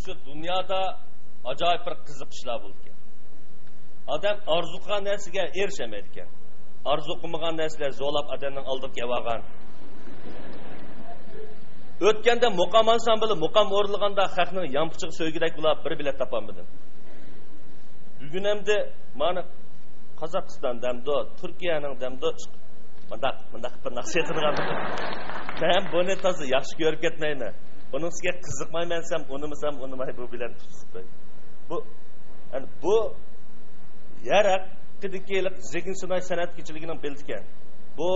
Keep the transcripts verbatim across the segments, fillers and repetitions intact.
شۇ دۇنيادا ئاجايىپ بىر قىزىق ئىشلار بولىدىكەن. ئادەم ئارزۇ قىلغان نەرسىگە ئېرىشەلمەيدىكەن. ئارزۇ قىلمىغان نەرسىلەر زورلاپ ئادەمنىڭ ئالدىغا كېلىۋالغان. ئۆتكەندە مۇقام ئانسامبىلى مۇقام ئورۇنلىغاندا خەقنىڭ يانپۇچىغا سۆيگۈدەك بولاپ بىر بېلەت تاپالمىدىم. بۈگۈن ئەمدى مانا قازاقىستان دەمدۇ، تۈركىيەنىڭ دەمدۇ، مۇنداق، مۇنداق بىر ناخشا ئېيتىدىغان. مەن بۇنى تازا ياخشى كۆرۈپ كەتمەيمەن. ئۇنىڭ ئۈستىگە قىزىقمايمەن دېسەم، ئۇنىمىسام ئۇنىماي، بۇ بىلەن تۇتۇشۇپ قويدۇم. بۇ، يەنى بۇ يەر ھەققىدىكى زېگىنشىناي سەنئەت كېچىلىكىنىڭ بېلىتىكەن. بۇ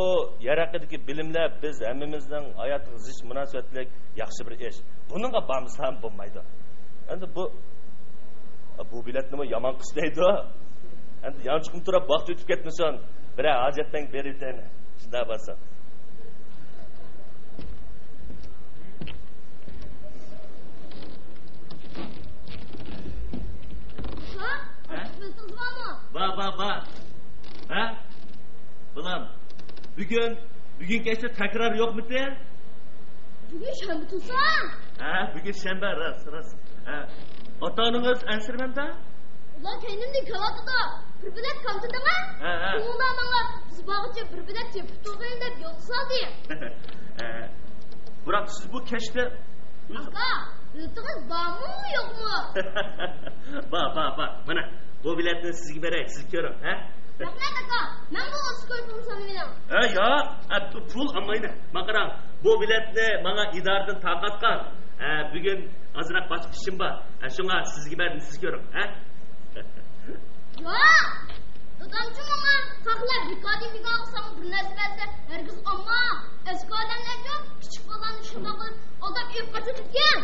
يەر ھەققىدىكى بىلىملەر بىز ھەممىمىزنىڭ ھاياتىغا زىچ مۇناسىۋەتلىك ياخشى بىر ئىش. بۇنىڭغا بارمىسام بولمايدۇ. ئەمدى بۇ، بۇ بېلەتنىمۇ يامان قىس دەيدۇ. ئەمدى يانچۇقۇم تۇرۇپ ۋاقىت ئۆتۈپ كەتمىسۇن. بىرەر ھاجەتتەن بېرىۋېتەيمەن. شۇنداق بولسا. ھە؟ ھە؟ بار، بار، بار. ھە؟ بالام، بۈگۈن، بۈگۈن كەچتە تەكرار يوقمىتى؟ بۈگۈن شەنبە تۇرسا؟ ھە، بۈگۈن شەنبە، راست، راست. ھە. ئاتا-ئانىڭىز ئەنسىرىمەمدۇ؟ ئۇلار كەينىمدىن كېلىۋاتىدۇ. بىر بېلەت كامچىلدىڭا؟ ھە، ھە. ئۇلار ماڭا بىز بارغۇچە بىر بېلەت تېپىپ تۇرغىن دەپ يولغا سالدى. ھە. بىراق سىز بۇ كەچتە ئاكا، بېلىتىڭىز بارمۇ، يوقمۇ؟ بار، بار، بار. مانا، بۇ بېلەتنى سىزگە بېرەي، سىز كۆرۈڭ، ھە؟ رەھمەت، ئاكا. مەن بۇ ئوتتۇز كوي پۇلنى سالىۋېلىڭ. ھە، ياق، ھە، پۇ-، پۇل ئالمايمەن. ماڭا قاراڭ، بۇ بېلەتنى ماڭا ئىدارىدىن تارقاتقان. ھە، بۈگۈن ئازراق باشقا ئىشىم بار. ھە، شۇڭا سىزگە بەردىم، سىز كۆرۈڭ، ھە؟ ياق! دادامچۇ ماڭا، خەقلەر بىكاردىن بىكارغا ساڭا بىر نەرسە بەرسە، ھەرگىز ئالما. ئەسكى ئادەملەرچۇ، كىچىك بالىلارنى شۇنداق قىلىپ ئالداپ ئېلىپ قاچىدىكەن.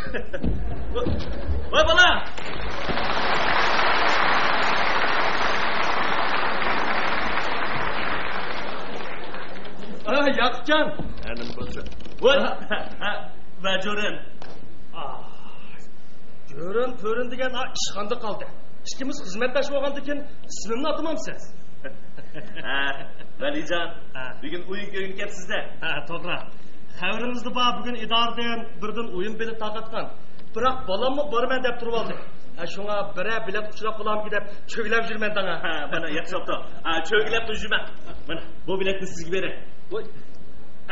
ۋاي بالا! ئا، ياقۇپجان! ھە، نېمە بولسا؟ ۋاي! ھە، ھە، ۋە جۆرەم. ئا، جۆرەم، پۆرەم دېگەن، ئا، ئىشخانىدا قالدى. ئىككىمىز خىزمەتداش بولغاندىكىن ئىسمىمنى ئاتىمامسىز؟ ھە، ۋەلىجان، ھە. بۈگۈن ئويۇن كۆرگىلى كەپسىز-دە. ھە، توغرا. خەۋىرىڭىزدە بار، بۈگۈن ئىدارىدىن بىردىن ئويۇن بېلىتى تارقاتقان. بىراق بالاممۇ بارىمەن دەپ تۇرۇۋالدى. ھە، شۇڭا بىرەر بېلەت ئۇچراپ قالامدۇ دەپ چۆگىلەپ يۈرىمەن داڭا. ھە، مانا، ياخشى بوپتۇ. ھە، چۆگىلەپ يۈرمەڭ. مانا، بۇ بېلەتنى سىزگە بېرەي. ۋاي.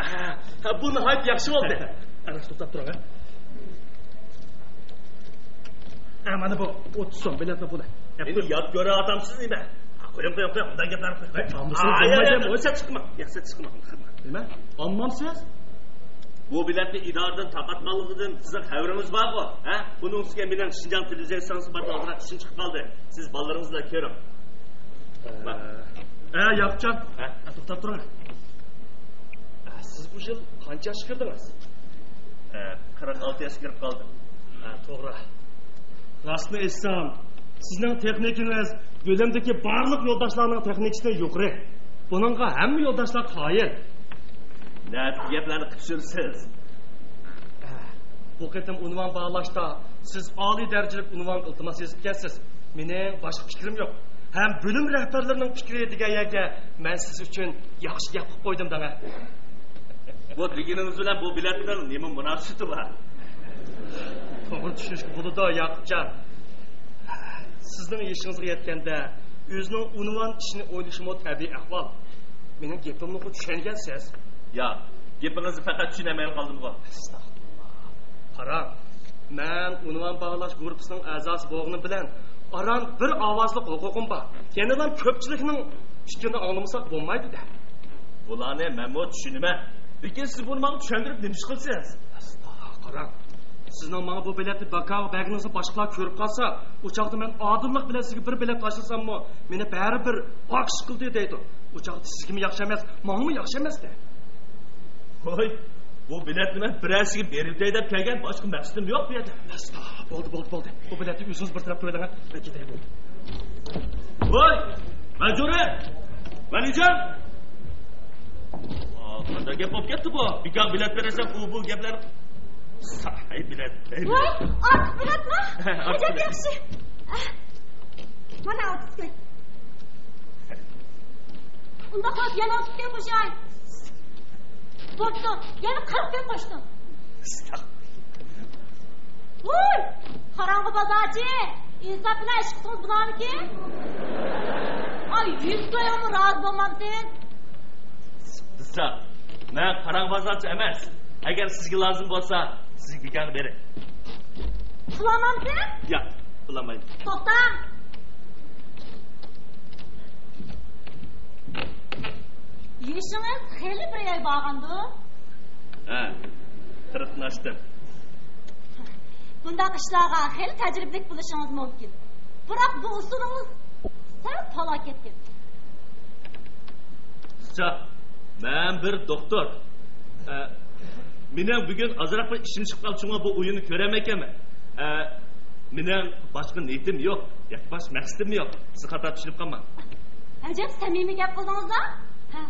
ھە، ھە، بۇ ناھايىتى ياخشى بولدى. ئەنە، توختاپ تۇرۇڭ، ھە. ھە، مانا بۇ ئوتتۇز سوم بېلەتنى بۇنى. مېنى يات كۆرۈۋاتامسىز نېمە؟ ھە، قويۇڭ، قويۇڭ، قويۇڭ. ئۇنداق گەپلەرنى قويۇڭ. ھەي، ئالمىسىڭىز بولمايدۇ. ھەي، ھەي، ھەي، سەت چىقماڭ. نېمە؟ ئالمامسىز؟ بۇ بېلەتنى ئىدارىدىن تارقاتقانلىقىدىن سىزنىڭ خەۋىرىڭىز بارغۇ، ھە؟ بۇنىڭ ئۈستىگە مېنىڭ شىنجاڭ تېلېۋىزىيە ئىستانسىسى بار ئازراق ئىشىم چىقىپ قالدى. سىز بالىلىرىڭىز بىلەن كۆرۈڭ. ئە، ياقۇپجان. ھە؟ ئە، توختاپ تۇرۇڭ. ئە، سىز بۇ يىل قانچە ياشقا كىردىڭىز؟ ئە، قىرىق ئالتە ياشقا كىرىپ قالدىم. ئە، توغرا. راستىنى ئېيتسام، سىزنىڭ تېخنىكىڭىز بۆلۈمدىكى بارلىق يولداشلارنىڭ تېخنىكىسىدىن يۇقىرى. بۇنىڭغا ھەممە يولداشلار قايىل. نەدىكى گەپلەرنى قىلىپ يۈرسىز؟ ئە، بۇ قېتىم ئۇنۋان باھالاشتا سىز ئالىي دەرىجىلىك ئۇنۋانغا ئىلتىماس يېزىپكەنسىز. مېنىڭ باشقا پىكرىم يوق. ھەم بۆلۈم رەھبەرلىرىنىڭ پىكرى دېگەن يەرگە مەن سىز ئۈچۈن ياخشى گەپ قىلىپ قويدۇم دەڭە. بۇ دېگىنىڭىز بىلەن بۇ بېلەتنىڭ نېمە مۇناسىۋىتى بار؟ توغرا چۈشىنىشكە بولىدۇ، ياقۇپجان. سىزنىڭ يېشىڭىزغا يەتكەندە ئۆزىنىڭ ئۇنۋان ئىشىنى ئويلىشىمۇ تەبىئىي ئەھۋال. مېنىڭ گېپىمنىغۇ چۈشەنگەنسىز؟ ياق، گېپىڭىزنى پەقەت چۈشىنەلمەيلا قالدىمغۇ. ئەستەغپۇرۇللا. قاراڭ، مەن ئۇنۋان باھالاش گۇرۇپپىسىنىڭ ئەزاسى بولغىنىم بىلەن ئاران بىر ئاۋازلىق ھوقۇقۇم بار. يەنىلا كۆپچىلىكنىڭ پىكرىنى ئاڭلىمىساق بولمايدۇ-دە. بۇلارنى مەنمۇ چۈشىنىمەن. لېكىن سىز بۇنى ماڭا چۈشەندۈرۈپ نېمە ئىش قىلىسىز؟ ئەستاغا، قاراڭ. سىزنىڭ ماڭا بۇ بېلەتنى بىكارغا بەرگىنىڭىزنى باشقىلار كۆرۈپ قالسا، ئۇ چاغدا مەن ئادىللىق بىلەن سىزگە بىر بېلەت تاشلىساممۇ، مېنى بەرىبىر ئاكىشى قىلدى دەيدۇ. ئۇ چاغدا سىزگىمۇ ياخشى ئەمەس، ماڭىمۇ ياخشى ئەمەس-دە. ھوي، بۇ بېلەتنى مەن بىرەرسىگە بېرىۋېتەي دەپ كەلگەن، باشقا مەقسىتىم يوق بۇ يەردە. ئەستاغا، بولدى، بولدى، بولدى. بۇ بېلەتنى ئۆزىڭىز بىر تەرەپ قىلىۋېلىڭ، ھە. مەن كېتەي، بولدى. ۋاي، مەنجۇرە! ۋەلىجان! ئا، قانداق گەپ بولۇپ كەتتى بۇ؟ بىكار بېلەت بېرەسەن، ئۇ بۇ گەپلەر. ساي بېلەت، ھەي ۋاي، بېلەت. ئارتۇق بېلەتمۇ؟ ھە، ئارتۇق ئەجەب بېلەت. ياخشى. ئە، مانا ئارتۇق كەل. ئۇنداق قىلىپ يەنە ئارتۇق كەل قوشاي. بوپتۇ، يەنە قىرىق كەل قوشتۇم. ئەستەغپۇرۇللا. ۋوي! قاراڭغۇ بازارچى! ئىنساپ بىلەن ئىش قىلسىڭىز بولامىكىن؟ ئاي، يۈز كويغىمۇ رازى بولمامسىز؟ قىزچاق، مەن قاراڭغۇ بازارچى ئەمەس. ئەگەر سىزگە لازىم بولسا، سىزگە دۇكانغا بېرەي. پۇل ئالمامسىز؟ ياق، پۇل ئالمايمەن. توختاڭ! يېشىڭىز خېلى بىر ياي بارغاندۇ؟ ھە، قىرىقنى ئاشتىم. بۇنداق ئىشلارغا خېلى تەجرىبىلىك بولۇشىڭىز مۇمكىن. بىراق بۇ ئۇسۇلىڭىز سەل پالاكەتكەن. قىزچاق، مەن بىر دوختۇر. ئە، مېنىڭ بۈگۈن ئازراق بىر ئىشىم چىقىپ قالدى، شۇڭا بۇ ئويۇننى كۆرەلمەيكەنمەن. ئە، مېنىڭ باشقا نىيىتىم يوق، ياكى باشقا مەقسىتىم يوق. سىز خاتا چۈشىنىپ قالماڭ. ئەجەب سەمىمىي گەپ قىلدىڭىز-دە. ھە،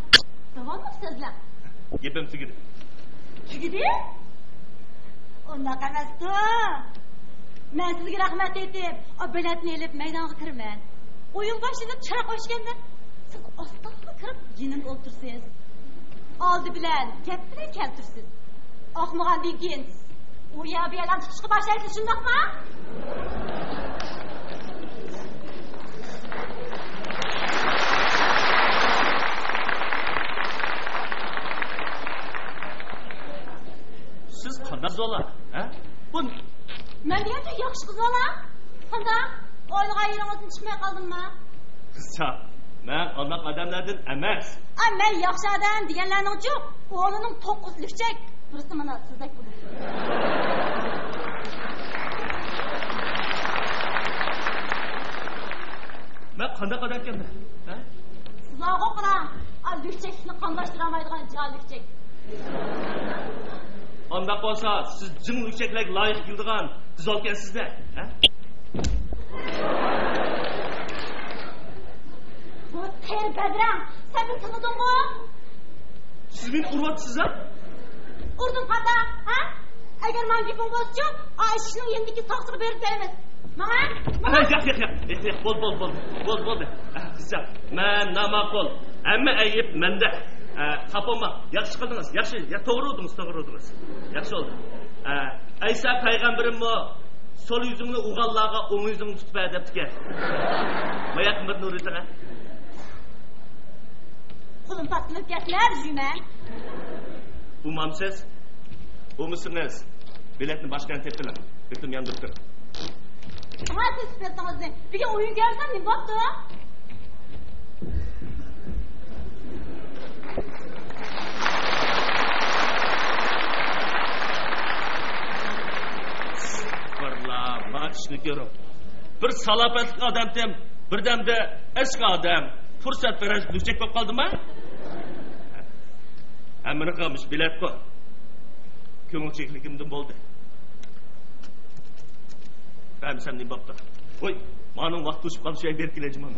داۋاملىق سۆزلەڭ. گېپىم تۈگىدى. تۈگىدى؟ ئۇنداق ئەمەستۇ. مەن سىزگە رەھمەت ئېيتىپ، ئا، بېلەتنى ئېلىپ مەيدانغا كىرىمەن. ئويۇن باشلىنىپ چىراغ ئۆچكەندە، سىز ئاستاغىلا كىرىپ يېنىمدا ئولتۇرىسىز. ئالدى بىلەن گەپ بىلەن كەلتۈرىسىز. ئاقمىغاندىن كېيىن ئۇ يەر بۇ يەرلەرنى تۇتۇشقا باشلايسىز، شۇنداقمۇ؟ سىز قانداق زولا، ھە؟ بۇ مەن دېگەنچە ياخشى قىز بالا. قانداق؟ ئويلىغان يېرىڭىزدىن چىقماي قالدىممۇ؟ قىزچاق، مەن ئانداق ئادەملەردىن ئەمەس. ئا، مەن ياخشى ئادەم دېگەنلەرنىڭچۇ، ئونىنىڭ توققۇزى لۈكچەك، بىرسى مانا سىزدەك بولىدۇ. مەن قانداق ئادەمكەن مەن؟ ھە؟ سىزغا قاراڭ، ئا، لۈكچەكلىكنى قاملاشتۇرالمايدىغان جاھىل لۈكچەك. ئانداق بولسا، سىز جىڭ لۈكچەكلەرگە لايىق كېلىدىغان گۈزەلكەنسىز-دە، ھە؟ ۋاي قېرى بەدرەڭ، سەن مېنى تونۇدۇڭغۇ؟ سىز مېنى ئۇرۇۋاتىسىز-ھە؟ ئۇردۇم قانداق، ھە؟ ئەگەر ماڭا گېپىڭ بولسىچۇ، ئا ئىشىكنىڭ يېنىدىكى ساقچىغا بېرىپ دەيمىز. ماڭا، ماڭا. ھە، ياق، ياق، ياق، ياق، ياق، بولدى، بولدى، بولدى، بولدى، بولدى. ھە، قىزچاق، مەن ناماقۇل. ھەممە ئەيىب مەندە. ھە، خاپا بولماڭ. ياخشى قىلدىڭىز، ياخشى. يا، توغرا ئۇردىڭىز، توغرا ئۇردىڭىز. ياخشى بولدى. ھە، ئەيسا پەيغەمبىرىممۇ سول يۈزۈڭنى ئۇرغانلارغا ئوڭ يۈزۈڭنى تۇتۇپ بەر دەپتىكەن. ماياق مىرنى ئۇرۇۋېتىڭ، ھە. قولۇم پاتلىنىپ كەتسىلە، جۈمە. ئۇمامسىز؟ ئۇمىسىڭىز، بېلەتنى باشقا يەردىن تېپىپ كېلىڭ. بېلىتىم ياندۇرۇپ كىرىڭ. ھە، سىز بېلىتىڭىزنى. بۈگۈن ئويۇن كۆرسەم نېمە بوپتۇ؟ ئەستەغپۇرۇللا، ما ئىشنى كۆرۈڭ. بىر سالاپەتلىك ئادەمتىم، بىردەمدە ئەسكى ئادەم، پۇرسەتپەرەس لۈكچەك بولۇپ قالدىما؟ ھەممىنى قىلمىش بېلەتقۇ. كۆڭۈل چېكىلىكىمدىن بولدى. بەرمىسەم نېمە بوپتۇ؟ ۋوي، مانىڭ ۋاقتى توشۇپ قالدى، شۇ يەرگە بېرىپ كېلەي جۇمۇ.